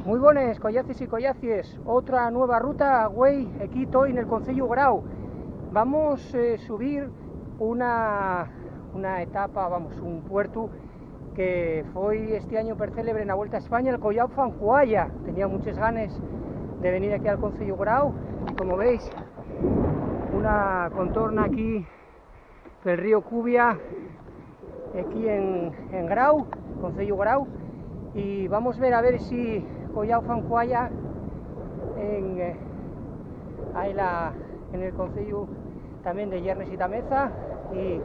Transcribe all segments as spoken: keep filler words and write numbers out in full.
Mui bones, collacies y collacies. Otra nueva ruta, güei, equí toi nel Conceyu Grau. Vamos, eh, subir una, una etapa, vamos, un puertu que foi esti añu percélebre na Vuelta a España, el Collao Fancuaya. Tenía muches ganes de venir aquí al Conceyu Grau y, como veis, una contorna aquí pel río Cubia, aquí en, en Grau, Conceyu Grau, y vamos ver a ver si Collao Fancuaya en, eh, ahí la, en el Conceyu también de Yernes y Tameza, y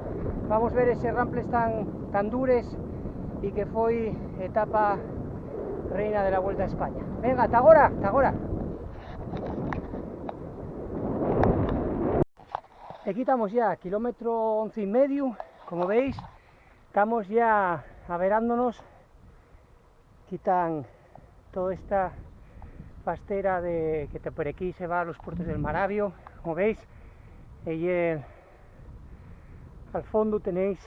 vamos ver eses ramples tan, tan dures y que foi etapa reina de la Vuelta a España. Venga, tagora, tagora. Equí tamos ya, kilómetro once y mediu, como veis, tamos ya averándonos. Quitan toda esta pastera de, que ta per equí se va a los puertos del Marabio, como veis. Y el, al fondo tenéis,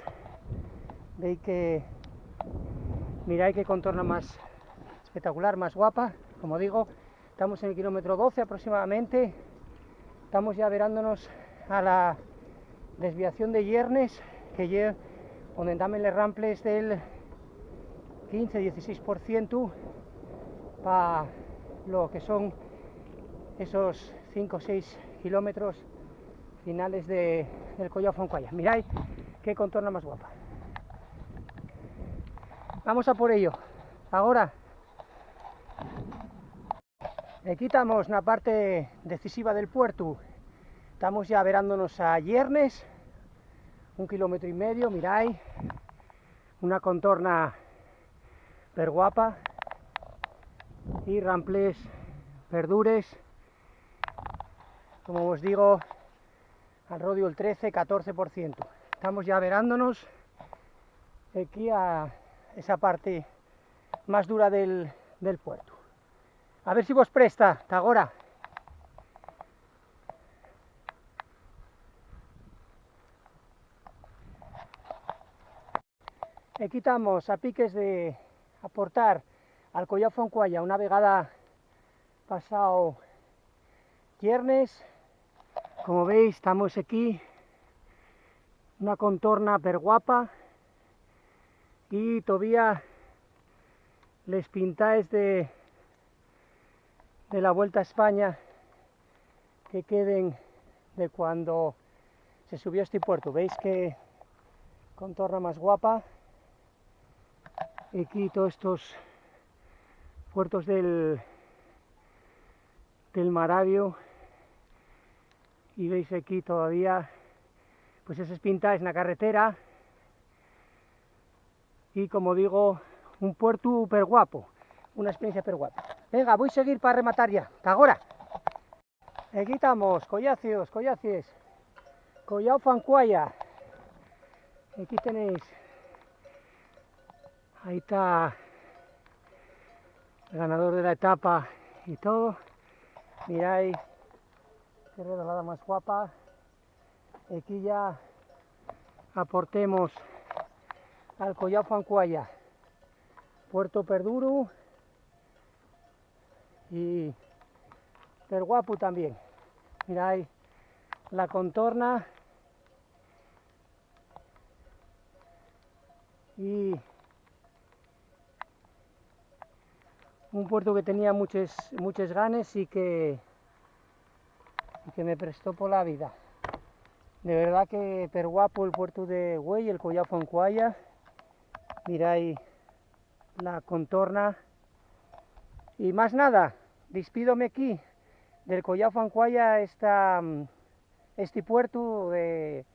veis que, miráis qué contorna más espectacular, más guapa, como digo. Tamos en el kilómetro doce aproximadamente. Tamos ya averándonos a la desviación de Yernes, que ye onde tamen les ramples del quince, dieciséis por cientu pa lo que son esos cinco o seis kilómetros finales de, del Collao Fancuaya. Mirai qué contorna más guapa. Vamos a por ello. Agora. Equí tamos na parte decisiva del puertu. Tamos ya averándonos a Yernes, un kilómetro y mediu, mirai, una contorna perguapa y ramples perdures, como vos digo, al rodiu el trece, catorce por cientu. Tamos ya averándonos equí a esa parte más dura del, del puertu. A ver si vos presta, tagora. Equí tamos a piques de aportar al Collao Fancuaya una vegada pasao Yernes. Como veis, tamos equí, una contorna perguapa y tovía les pintaes de, de la Vuelta a España que queden de cuando se subió esti puertu. Veis qué contorna más guapa. Equí todos estos puertos del, del Marabio. Y veis equí tovía, pues, eses pintaes na carretera. Y, como digo, un puertu perguapo, una experiencia perguapa. Venga, voi seguir pa rematar ya. Tagora. Equí tamos, collacios, collacies. Collao Fancuaya. Equí tenéis. Ahí ta el ganador de la etapa y todo. Mirai qué redolada más guapa. Equí ya aportemos al Collao Fancuaya. Puertu perduru y perguapu tamién. Mirai la contorna y un puertu que tenía muches, muches ganes y que, y que me prestó pola vida. De verdá que perguapu el puertu de güei, el Collao Fancuaya. Mirai la contorna. Y más nada, dispídome equí del Collao Fancuaya esta, esti puertu de,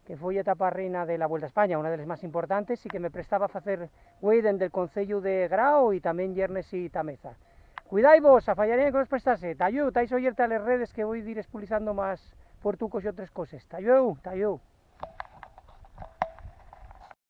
que foi etapa reina de la Vuelta a España, una de les más importantes, y que me prestaba facer güei dende el Conceyu de Grao y tamién Yernes y Tameza. Cuidaivos, a fallarían que vos prestase. Ta llueu, tais oyerte a les redes que voi dir espublizando más puertucos y otres coses. Ta llueu, ta llueu.